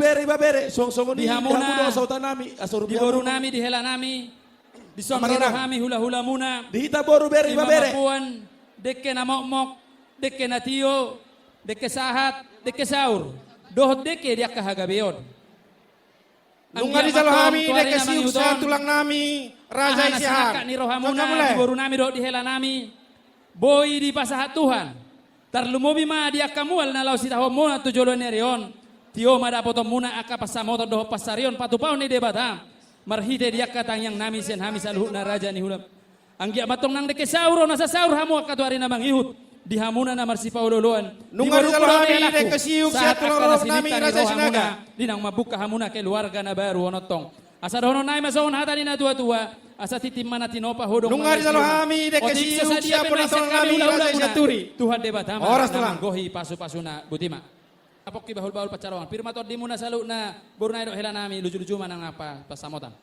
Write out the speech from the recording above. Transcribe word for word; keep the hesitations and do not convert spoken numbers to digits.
Bere ibebere, songon i di hamuna, di hamu do sahutanami, asa di rupiahmuna, boru nami, di hela nami, dison ro hami hula-hulamuna. Di hita boru, bere ibebere, di mamamboan, dengke na mokmok, dengke na tio, dengke sahat, dengke saur, dohot dengke di angka hagabeon. Nunga dijalo hami dengke siuk sian tulang nami, raja i sian aha na sinangkap ni rohamuna di boru nami dohot di hela nami, boi dipasahat Tuhan. Tarlumobi ma di angka mual na laho sitahonmuna tu joloan ni ari on. Tio ma dapotonmuna angka pansamotan dohot pansarion patupaon ni Debata marhite di angka tangiang nami sian hami saluhutna raja ni hula. Anggiat ma antong nang dengke saur on, asa saur hamu angka tu ari na mangihut. Di hamuna na marsipaolo-oloan, nunga dijalo hami dengke siuk sian tulang nami, raja i Sinaga, di naung mambuka hamuna keluarga na baru on antong. Asa dohonon nami ma songon hata ni na tua-tua: Asa tintin ma na tinopa, hodong ma na i. Nunga dijalo hami dengke siuk sian tulang nami, raja i Sianturi. Tuhan Debata ma na manggohi pasu-pasuna. Botima. Apongki bahul-bahul pansalongan, pir ma tondimuna saluhutna boru nami dohot hela nami, luju-luju ma nang angka pansamotan.